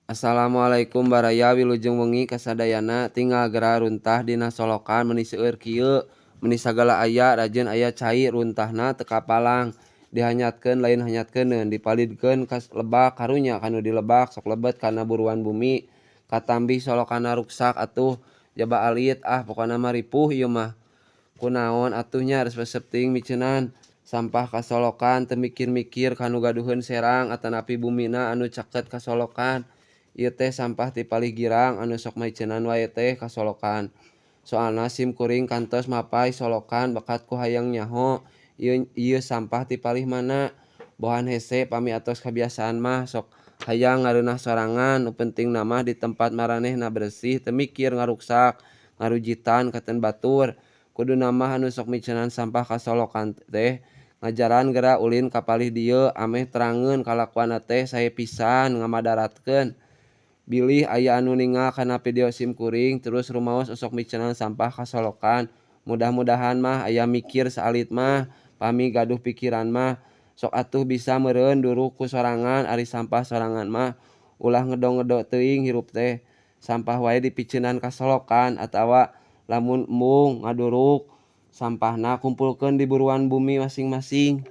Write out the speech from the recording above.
Assalamualaikum baraya, wilujeng wengi kasadayana. Tingal geura runtah dina solokan meuni seueur kieu, meuni sagala aya, rajin aya cai, runtahna teu kapalang dihanyatkeun, lain hanyatkeuneun, dipalidkeun ka lebak. Karunya kanu di lebak sok lebet kana buruan bumi, katambih solokanna ruksak atuh jaba alit. Ah, pokona mah ripuh ieu mah. Kunaon atuh nya, resep-resep teuing miceunan sampah ka solokan, teu mikir-mikir kanu gaduheun serang atanapi bumina anu caket ka solokan. Ieu teh sampah ti palih girang anu sok miceunan wae teh ka solokan, soalna sim kuring kantos mapay solokan bakat ku hayang nyaho ieu sampah ti palih mana. Bohan hese pami atos kabiasaan mah, sok hayang ngareunah sorangan, nu pentingna mah di tempat maranehna beresih, teu mikir ngaruksak ngarujitan katen batur. Kuduna mah anu sok miceunan sampah ka solokan teh ngajaran geura ulin ka palih dieu ameh terangeun kalakuanna teh sae pisan ngamadaratkeun. Bilih aya anu ningal kana video sim kuring terus rumaos osok miceunan sampah ka solokan, mudah-mudahan mah aya mikir saalit mah. Pami gaduh pikiran mah sok atuh bisa meureun duruk ku sorangan, ari sampah sorangan mah ulah ngedo-ngedo teuing hirup teh, sampah wae dipiceunan ka solokan, atawa lamun embung ngaduruk sampahna kumpulkeun di buruan bumi masing-masing.